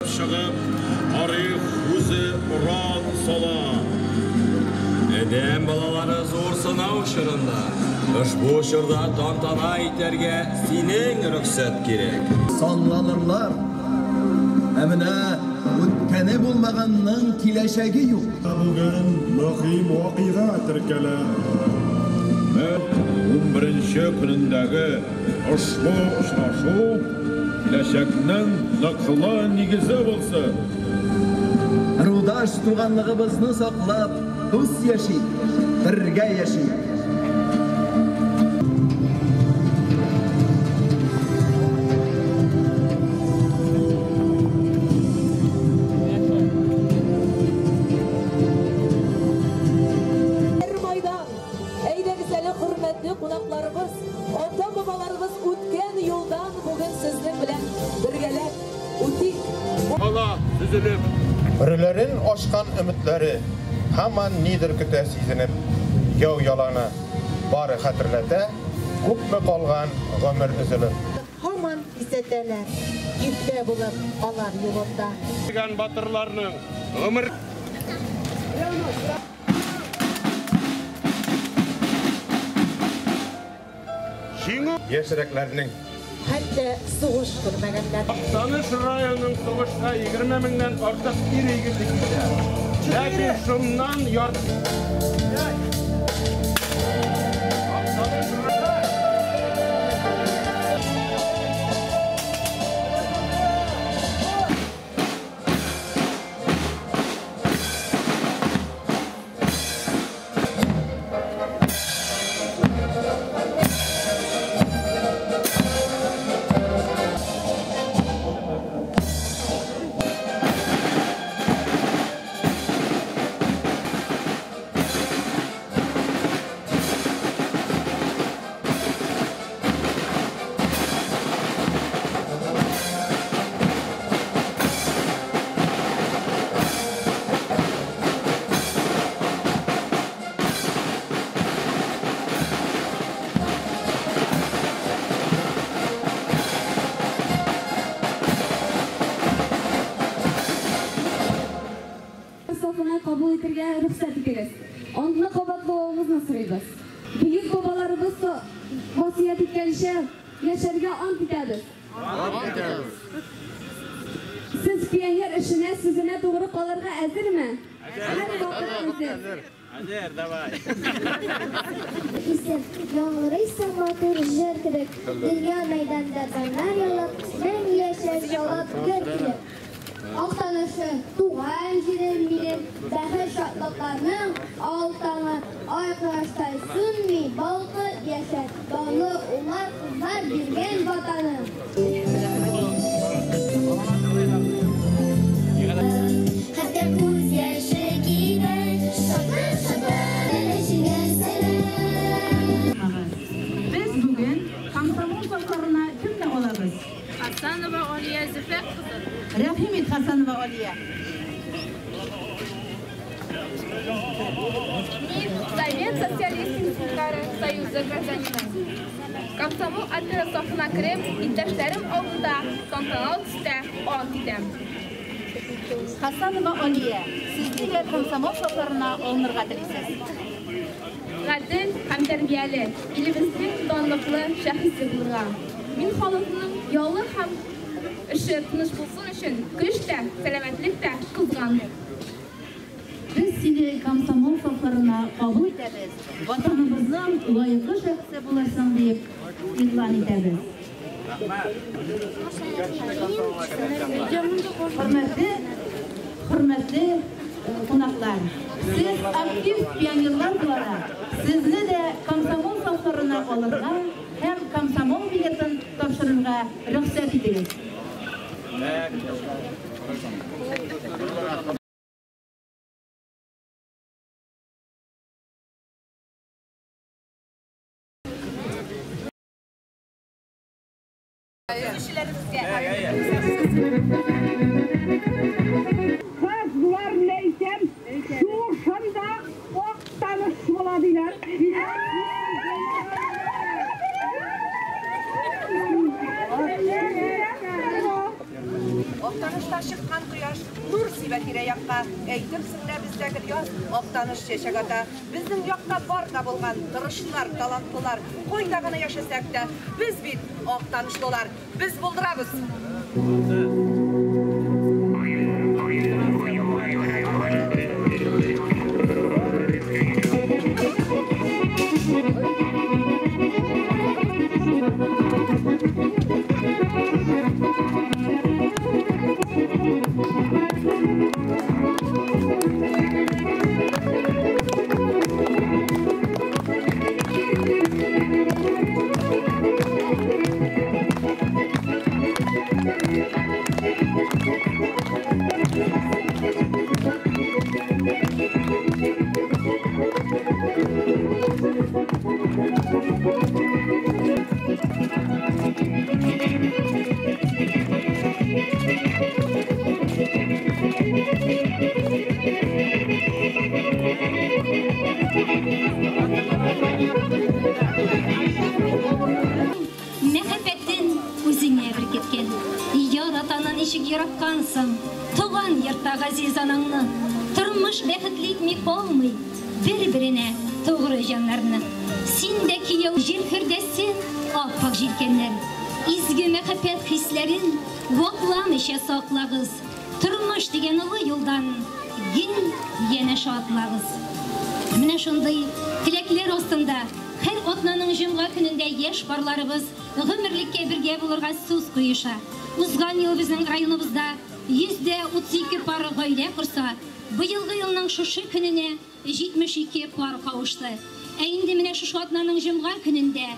Чыгып, тарих үзе оран сала. Адәм балалары зур сынау чорында. Ошбу чорда тантана итәргә синең рөхсәт кирәк. Санланырлар. Ә менә үткәне булмаганның киләчәге юк. Бүген мөһим вакыйга теркәлә. 11 көнендәге ошбу очрашу киләчәкнең ныклы нигезе булсын. Рудаш туганлыгыбызны саклап, дус яшик, бергә яшик. Майдан, әйдәгез әле хөрмәтле кунакларыбыз, ата-бабаларыбыз үткән юлдан бүген сезнең белән бергәләп үтик. Кала төзелеп. Бөреләрен ашкан өметләре һаман нидер көтә сизенеп, яу яланы бары хәтерләтә, күпме калган гомер өзелеп. Һаман кисәтәләр, иртә булып алар юлында. Дигән батырларның гомер Җиңү яшьрәкләрнең хәтта сугыш күрмәгәннәр. Актаныш районының сугышка 20 меңнән артык ир егете китә. Ләкин шуннан ярты Сафына кабул итәргә рөхсәт итегез. Антны кабатлавыгызны сорыйбыз. Бөек бабаларыбыз васыять иткәнчә яшәргә ант итәбез. Сез пионер эшенә сүзенә тугры калырга әзерме? Һәрвакыт әзер. Әзер, давай. Исем яңгырыйсың матур җыр кебек, дөнья мәйданда даннар яулап, мәңге яшәр җавап гөр килеп. Актанышы туган җирем минем, бәхет шатлыкларның ал таңы, ай кояштай сүнми, балкып яшәр, данлы уллар, кызлар биргән ватаным. Хәтта күз яше кибә, шатлык шатлык эчеңә сәлам. Без бүген комсомол сафларына кемне алабыз? Хасанова Алия Зөфәр кызы. Рәхим ит, Хасанова Алия. Мин Совет Социалистик Республикалары Союзы гражданины. Комсомол отряды сафына кереп, иптәшләрем алдында тантаналы төстә ант итәм. Хасанова Алия, сез нигә комсомол сафларына алынырга телисез? Гадел һәм тәрбияле, илебезнең данлыклы шәхесе булырга. Мин халыкның ялы һәм эше тыныч булсын өчен көч тә, сәламәтлек тә кызганмыйм. Без сине комсомол сафларына кабул итәбез. Ватаныбызның лаеклы шәхесе булырсың дип игълан итәбез. Хөрмәтле, кунаклар, сез актив пионерлар буларак, сезне дә комсомол сафларына алырга һәм комсомол билетын тапшырырга рөхсәт итегез. Кызлар әйтәм, шушында Актаныш була диләр. Актанышта чыккан Балкыган кояш нур сибә тирә-якка. Әйтерсең лә бездә гел яз, Актаныш чәчәк ата. Безнең якта бар да булган, тырышлар, талантлылар. Кайда гына яшәсәк тә, без бит актанышлылар. Без булдырабыз! Мәхәббәтен үзеңә беркеткән. Яратаны ничек яраткансың, туган йортта газиз анаңны. Тормыш бәхетле итми калмый бер-беренә тугры җаннарны. Син дә кияү җилфердәсен ап-ак җилкәннәр. Изге мәхәббәт хисләрен вакламыйча саклагыз. Тормыш дигән олы юлдан гел янәшә атлагыз. Менә шундый теләкләр астында һәр атнаның җомга көнендә яшь парларыбыз гомерлеккә бергә булырга сүз куеша. Узган ел безнең районыбызда 132 пар гаилә корса, быелгы елның шушы көненә 72 пар кавышты. Ә инде менә шушы атнаның җомга көнендә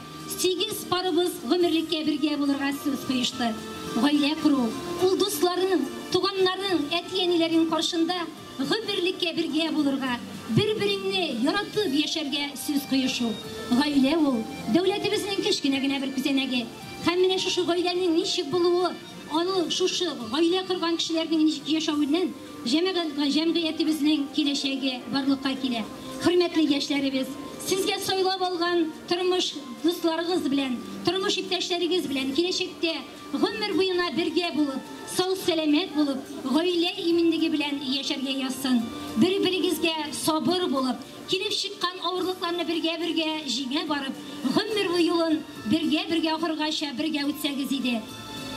8 парыбыз гомерлеккә бергә булырга сүз куешты. Гаилә кору, ул дусларың, туганнарың, әти-әниләрең каршында гомерлеккә бергә булырга, бер-береңне яратып яшәргә сүз куешу. Гаилә ул дәүләтебезнең кечкенә генә бер күзәнәге. Һәм менә шушы гаиләнең ничек булуы, аны шушы гаилә корган кешеләрнең ничек яшәвеннән җәмгыятебезнең киләчәге барлыкка килә. Хөрмәтле яшьләребез, сезгә сайлап алган тормыш дусларыгыз белән, тормыш иптәшләрегез белән киләчәктә гомер буена бергә булып, сау-сәламәт булып, гаилә иминлеге белән яшәргә язсын. Бер-берегезгә сабыр булып, килеп чыккан авырлыкларны бергә-бергә җиңә барып, гомер бу юлын бергә-бергә ахыргача бергә үтсәгез иде.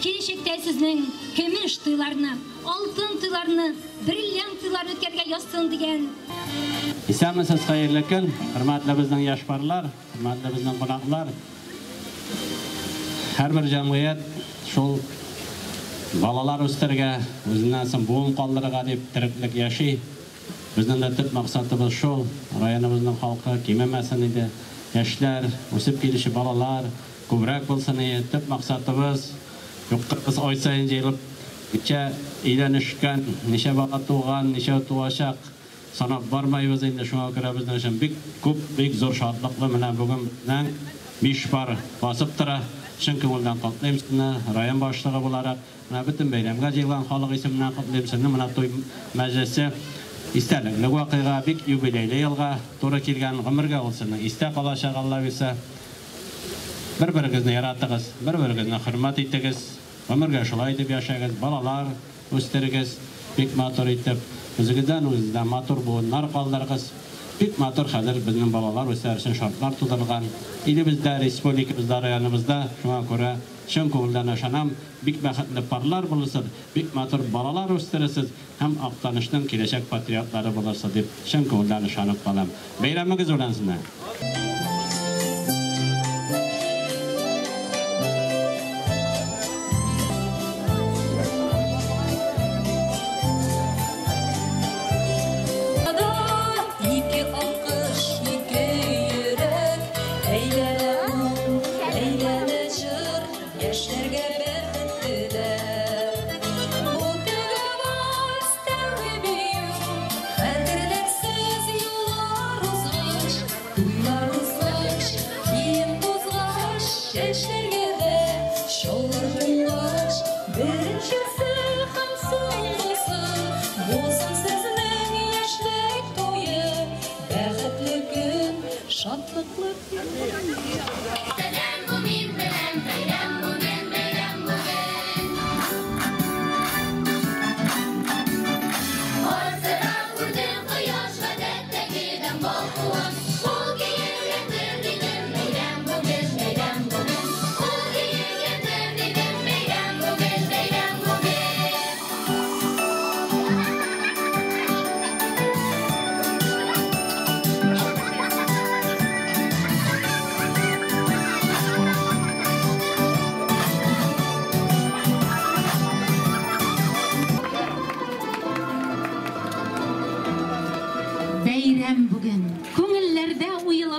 Киләчәктә сезнең көмеш туйларны, алтын туйларны, бриллиант туйларны үткәрергә язсын дигән. Исәнмесез, хәерле көн, хөрмәтле безнең яшь парлар, хөрмәтле безнең кунаклар. Һәрбер җәмгыять шул балалар үстерергә, үзеннән соң буын калдырырга дип тереклек яши. Безнең дә төп максатыбыз шул, районыбызның халкы кимемәсен иде. Яшьләр, үсеп килүче балалар күбрәк булсын иде. Төп максатыбыз, юкка без ай саен җыелып, ничә өйләнешкән, ничә бала туган, ничә туачак санап бармайбыз инде. Шуңа күрә безнең өчен бик күп, бик зур шатлыклы менә бүген безнең 5 пар басып тора. Чын күңелдән котлыйм сезне, район башлыгы буларак, менә бөтен бәйрәмгә җыелган халык исеменнән котлыйм сезне. Менә туй мәҗлесе истәлекле вакыйга, бик юбилейлы елга туры килгән, гомергә ул сезнең истә калачак, Алла бирсә. Бер-берегезне яратыгыз, бер-берегезне хөрмәт итегез, гомергә шулай итеп яшәгез, балалар үстерегез, бик матур итеп, үзегездән үзегездән матур буыннар калдырыгыз. Бик матур хәзер безнең балалар үсәр өчен шартлар тудырылган. Илебездә, республикабызда, районыбызда, шуңа күрә чын күңелдән ышанам, бик бәхетле парлар булырсыз, бик матур балалар үстерерсез һәм Актанышның киләчәк патриотлары булырсыз дип чын күңелдән ышанып калам. Бәйрәмегез белән сезне! Ике алкыш, ике йөрәк, әйләнә моң, әйләнә җыр, яшьләргә бәхет теләп. Бу тәүге вальс, тәүге бию, хәтерләрсез юллар узгач, туйлар узгач, кием тузгач, чәчләргә дә чаллар кунгач, беренчесе һәм соңгысы булсын сезнең яшьлек туе, бәхетле көн, шатлыклы көн. Бәйрәм бу мин белән, бәйрәм бүген, бәйрәм бүген.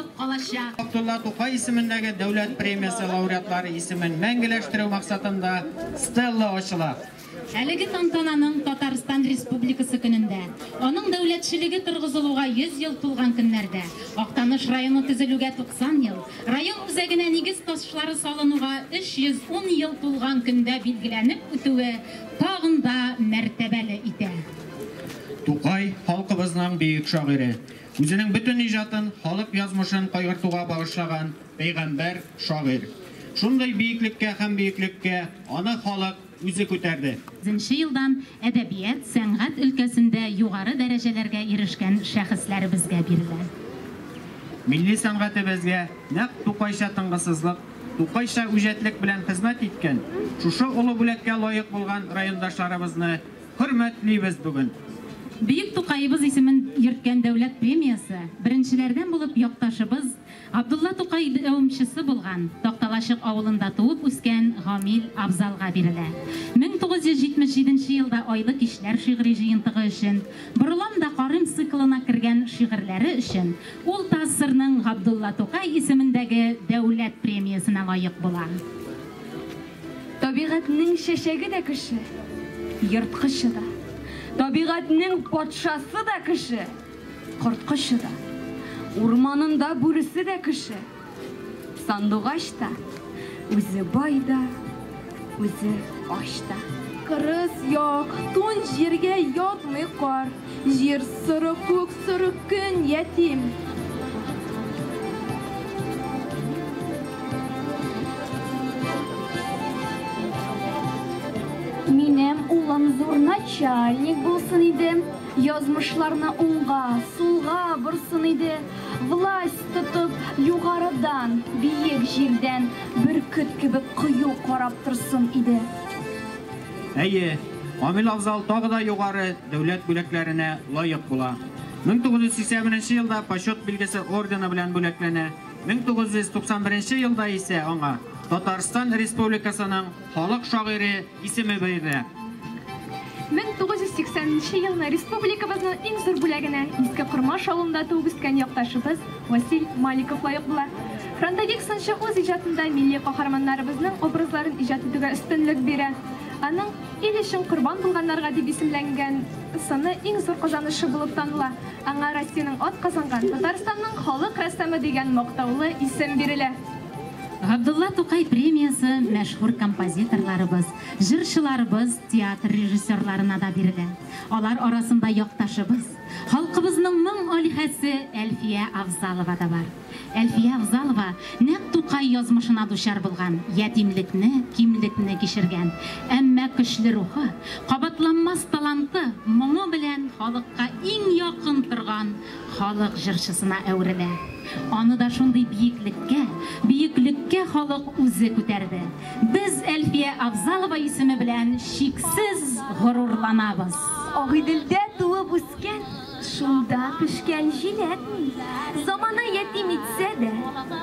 сакланып калачак. Габдулла Тукай исемендәге дәүләт премиясе лауреатлары исемен мәңгеләштерү максатында стелла ачыла. Әлеге тантананың Татарстан Республикасы көнендә, аның дәүләтчелеге торгызылуга 100 ел тулган көннәрдә, Актаныш районы төзелүгә 90 ел, район үзәгенә нигез ташлары салынуга 310 ел тулган көндә билгеләнеп үтүе тагын да мәртәбәле итә. Тукай халкыбызның бөек шагыйре. Үзенең бөтен иҗатын халык язмышын кайгыртуга багышлаган пәйгамбәр шагыйрь. Шундый бөеклеккә һәм бөеклеккә аны халык үзе күтәрде. Нче елдан әдәбият, сәнгать өлкәсендә югары дәрәҗәләргә ирешкән шәхесләребезгә бирелә. Милли сәнгатебезгә нәкъ Тукайча тынгысызлык, Тукайча үҗәтлек белән хезмәт иткән, шушы олы бүләккә лаек булган райондашларыбызны хөрмәтлибез бүген. Бөек Тукаебыз исемен йөрткән дәүләт премиясе беренчеләрдән булып якташыбыз Габдулла Тукай дәвамчысы булган Такталачык авылында туып үскән Гамил Абзалга бирелә. 1977 елда Айлы кичләр шигъри җыентыгы өчен, Борылам да карыйм циклына кергән шигырьләре өчен ул ТАССРның Габдулла Тукай исемендәге дәүләт премиясенә лаек була. Табигатьнең чәчәге дә кеше, ерткычы да. Табигатьнең патшасы да кеше, корткычы да. Урманында бүресе дә кеше. Сандугач та, үзе бай да, үзе ач та. Кырыс як, тун җиргә ятмый кар. Җир соры, күк соры, көн ятим. Минем улым зур начальник булсын иде, язмышларны уңга, сулга борсын иде, власть тотып, югарыдан, биек җирдән бөркет кебек кыю карап торсын иде. Әйе, Гамил Афзал тагы да югары дәүләт бүләкләренә лаек була. 1981 елда Почет билгесе ордены белән бүләкләнә. 1991 елда исә аңа Татарстан Республикасының халык шагыйре исеме бирелә. 1980 елны республикабызның иң зур бүләгенә Иске Кормаш авылында туып үскән якташыбыз Васил Маликов лаек була. Фронтовик сынчы үз иҗатында милли каһарманнарыбызның образларын иҗат итүгә өстенлек бирә. Аның Ил өчен корбан булганнарга дип исемләнгән сыны иң зур казанышы булып таныла. Аңа Россиянең ат казанган, Татарстанның халык рәссамы дигән мактаулы исем бирелә. Габдулла Тукай премиясе мәшһүр композиторларыбыз, җырчыларыбыз, театр режиссерларына да бирелә. Алар арасында якташыбыз, халкыбызның моң алиһәсе Әлфия Афзалова да бар. Әлфия Афзалова нәкъ Тукай язмышына дучар булган, ятимлекне, кимлекне кичергән. Әмма көчле рухы, кабатланмас таланты, моңы белән халыкка иң якын торган халык җырчысына әверелә. Аны да шундый биеклеккә, бөеклеккә халык үзе күтәрде. Без Әлфия Афзалова исеме белән чиксез горурланабыз. Агыйделдә туып үскән, шунда пешкән җиләк мин. Замана ятим итсә дә,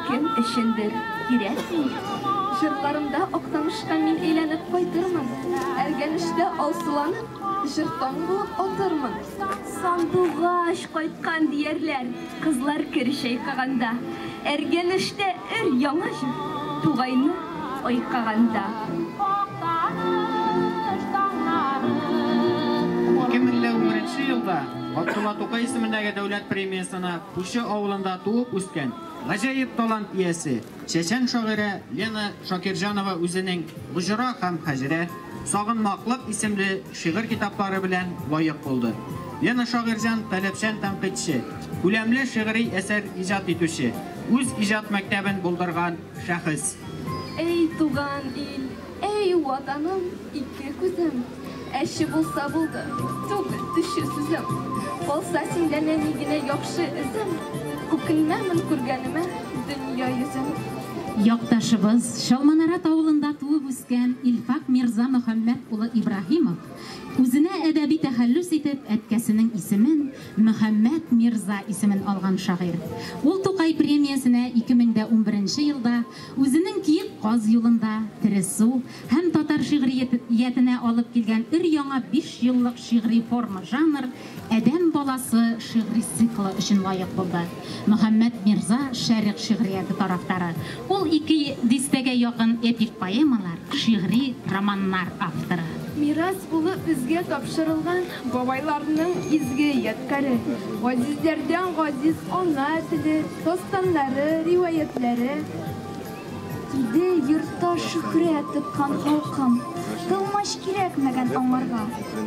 кем өчендер кирәк мин. Җырларымда Актанышка мин әйләнеп кайтырмын. Әргәнештә алсуланып, җыр таң булып атырмын. Сандугач кайткан диярләр, кызлар кер чайкаганда. Әргәнештә өр яңа җыр, тугайны айкаганда. 2011 елда Габдулла Тукай исемендәге дәүләт премиясенә Пучы авылында туып үскән гаҗәеп талант иясе, чәчән шагыйрә Лена Шакирҗанова үзенең Боҗра һәм Хәҗрә, Сагынмаклык исемле шигырь китаплары белән лаек булды. Лена Шагыйрьҗан таләпчән тәнкыйтьче, күләмле шигъри әсәр иҗат итүче, үз иҗат мәктәбен булдырган шәхес. Әй, туган ил, әй, ватаным, ике күзем, әче булса булды, түгел төче сүзем. Калса синдә нәни генә яхшы эзем, үкенмәмен күргәнемә дөнья йөзен. Якташыбыз, Чалманарат авылында туып үскән Илфак Мирза Мөхәммәт улы Ибраһимов Үзенә әдәби тәхәллүс итеп әткәсенең исемен Мөхәммәт Мирза исемен алган шагыйрь. Ул Тукай премиясенә 2011 елда үзенең Киек каз юлында, Тере су һәм татар шигъриятенә алып килгән өр-яңа биш еллык шигъри форма жанр Адәм баласы шигъри циклы өчен лаек булды. Мөхәммәт Мирза шәрык шигърияте тарафдары. Ул ике дистәгә якын эпик поэмалар, шигъри романнар авторы. Мирас булып безгә тапшырылган бабайларның изге ядкаре, газизләрдән газиз ана теле, дастаннары, риваятьләре. Иде йортта шөһрәт тоткан халкым, Тылмач кирәкмәгән аңарга.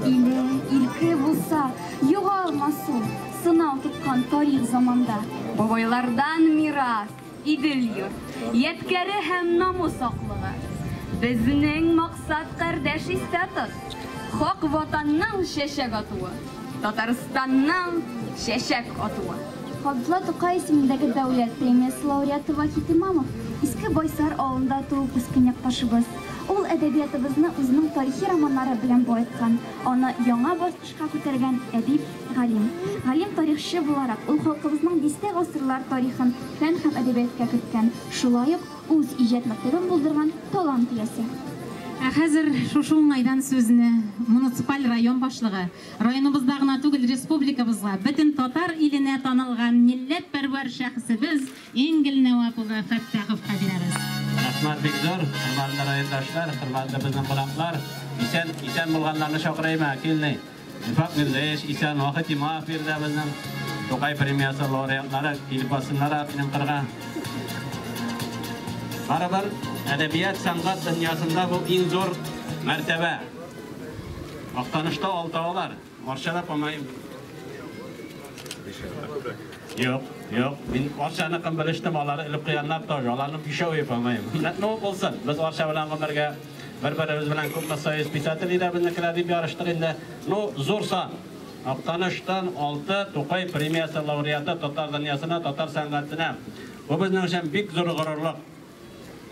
Иле, ирке булса, югалмас ул, Сынау тоткан тарих заманда. Бабайлардан мирас, Идел-йорт, ядкәре һәм намус саклыгы. Безнең максат, кардәш, истә тот, Хак Ватанның чәчәк атуы, Татарстанның чәчәк атуы. Габдулла Тукай исемендәге дәүләт премиясе лауреаты Вахит Имамов, Иске Байсар авылында туып үскән якташыбыз. Ул әдәбиятыбызны үзенең тарихи романнары белән баеткан, аны яңа баскычка күтәргән әдип, галим. Галим-тарихчы буларак, ул халкыбызның дистә гасырлар тарихын фән һәм әдәбиятка керткән, шулай ук үз иҗат мәктәбен булдырган талант иясе. Ә хәзер шушы уңайдан сүзне муниципаль район башлыгы, районыбызда гына түгел, республикабызга, бөтен татар иленә танылган милләтпәрвәр шәхесебез Энгель Нәвап улы Фәттаховка бирәбез. Рәхмәт бик зур, хөрмәтле райондашлар, хөрмәтле безнең кунаклар. Исән, исән булганнарны чакырыйм, ә, килни. Илфак Мирзаевич исән, Вахит Имамов биредә безнең Тукай премиясе лауреатлары килеп бассыннар минем кырга. Барыбер әдәбият, сәнгать дөньясында бу иң зур мәртәбә. Актанышта алтау алар. Арчада, по-моему. Юк, юк. Мин Арчаныкын белештем, алар элеп куяннар тоже. Аларның бишәүе, по-моему. Ну, булсын. Без Арча белән гомергә бер-беребез белән күпме союз писателей дә безнекеләр дип ярыштык инде. Ну, зур сан. Актаныштан 6 Тукай премиясе лауреаты татар дөньясына, татар сәнгатенә. Бу безнең өчен бик зур горурлык.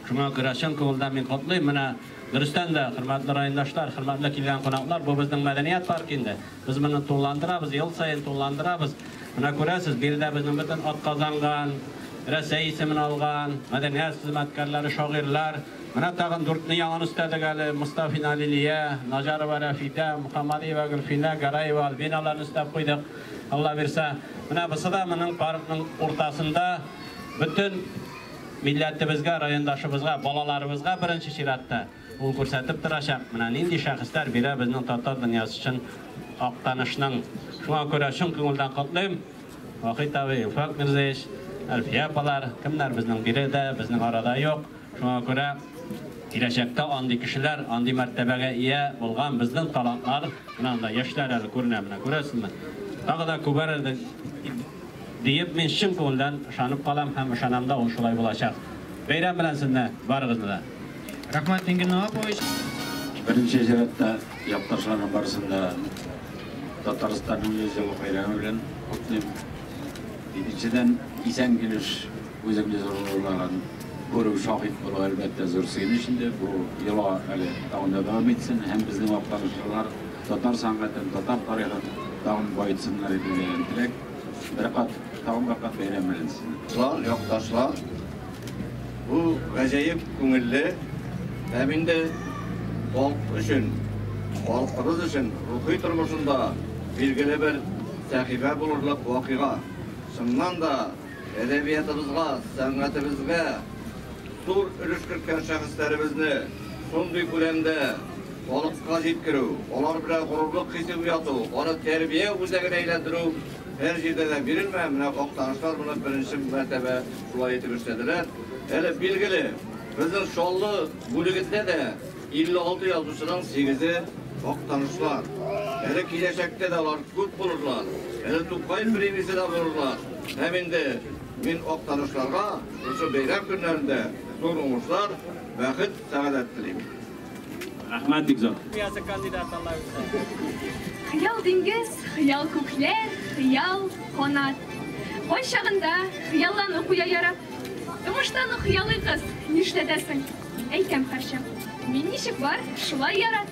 Шуңа күрә чын күңелдән мин котлыйм. Менә дөрестән дә, хөрмәтле райондашлар, хөрмәтле килгән кунаклар, бу безнең мәдәният паркы инде. Без моны тулыландырабыз, ел саен тулыландырабыз. Менә күрәсез, биредә безнең бөтен атказанган, Рәсәй исемен алган мәдәният хезмәткәрләре, шагыйрьләр. Менә тагын дүртне яңаны өстәдек әле. Мостафина Лилия, Наҗарова Рәфидә, Мөхәммәдиева Гөлфинә, Гәрәева Альбиналарны өстәп куйдык. Алла бирсә. Менә бусы да моның паркның уртасында бөтен милләтебезгә, райондашыбызга, балаларыбызга беренче чиратта ул күрсәтеп торачак, менә нинди шәхесләр бирә безнең татар дөньясы өчен Актанышның. Шуңа күрә чын күңелдән котлыйм. Вахит абый, Илфак Мирзаевич, Әлфия апалар, кемнәр безнең биредә, безнең арада юк. Шуңа күрә киләчәктә андый кешеләр, андый мәртәбәгә ия булган безнең талантлар, менә анда яшьләр әле күренә, менә күрәсезме? Тагы да күбәрер диеп мин чын күңелдән ышанып калам һәм ышанам да, ул шулай булачак. Бәйрәм белән сезне, барыгызны да. Рәхмәт, Энгель Навапович. Беренче чиратта якташларның барысын да Татарстанның 100 еллык бәйрәме белән котлыйм. Икенчедән, исән килеш үзеңне зурлаулаган күрү, шаһит булу, әлбәттә, зур сөенеч инде. Бу йола әле тагын да дәвам итсен һәм безнең актанышлылар татар сәнгатен, татар тарихын тагын баетсыннар иде дигән теләк. Бер кат, тагын бер кат бәйрәм белән сезне. Дуслар, якташлар, бу гаҗәеп күңелле һәм инде халык өчен, халкыбыз өчен рухи тормышында билгеле бер сәхифә булырлык вакыйга. Чыннан да, әдәбиятыбызга, сәнгатебезгә зур өлеш керткән шәхесләребезне шундый күләмдә халыкка җиткерү, алар белән горурлык хисе уяту, аны тәрбия үзәгенә әйләндерү һәр җирдә дә бирелмә. Менә актанышлар моны беренче мәртәбә шулай итеп эшләделәр. Әле билгеле, безнең Чаллы бүлегендә дә 56 язучының сигезе актанышлар. Әле киләчәктә дә алар күп булырлар. Әле Тукай премиясе дә булырлар. Һәм инде мин актанышларга шушы бәйрәм көннәрендә зур уңышлар, бәхет, сәгадәт телим. Рәхмәт бик зур. Хыял диңгез, хыял күкләр, хыял канат. Кайчагында хыяллану куя ярап. Тормыштан ук хыялый кыз, нишләтәсең? Әйтәм һәрчак, мин ничек бар, шулай ярат.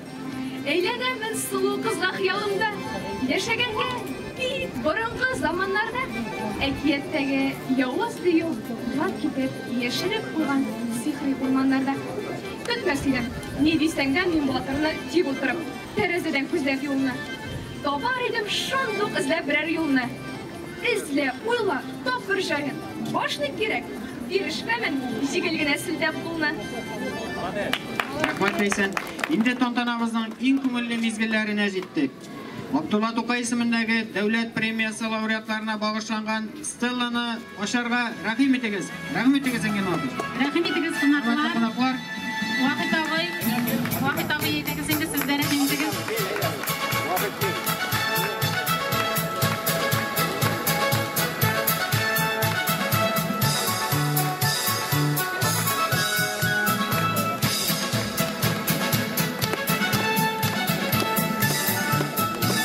Әйләнәмен сылу кызга хыялымда. Яшәгәнгә бик борынгы заманнарда әкияттәге явыз дию урлап китеп, яшереп куйган сихри урманнарда. Көтмәс идем, ни дисәң дә мин батырны тик утырып, тәрәзәдән күзләп юлны. Табар идем шундук эзләп берәр юлны. Эзлә, уйла, тап бер җаен. Баш ник кирәк? Бирешмәмен, җиңел генә селтәп кулны. Рәхмәт, Ләйсән. Инде тантанабызның иң күңелле мизгелләренә җиттек. Габдулла Тукай исемендәге дәүләт премиясе лауреатларына багышланган стелланы ачарга рәхим итегез. Рәхим итегез, Энгель Вахит. Рәхим итегез, кунаклар. Хөрмәтле кунаклар. Вахит абый, Вахит абый, әйдәгез инде, сез дә рәхим итегез.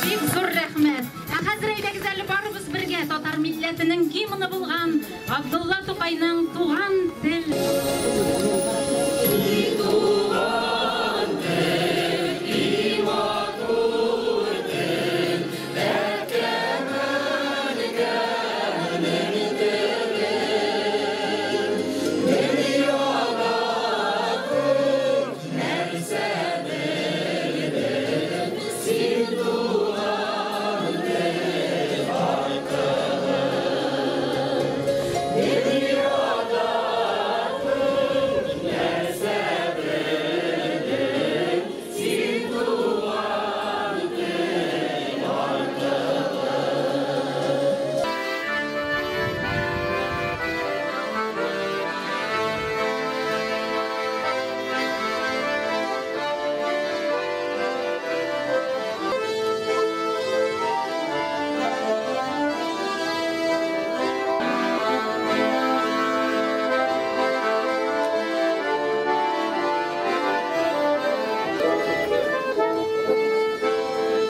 Бик зур рәхмәт. Ә хәзер әйдәгез әле барыбыз бергә татар милләтенең гимны булган Габдулла Тукайның Туган тел.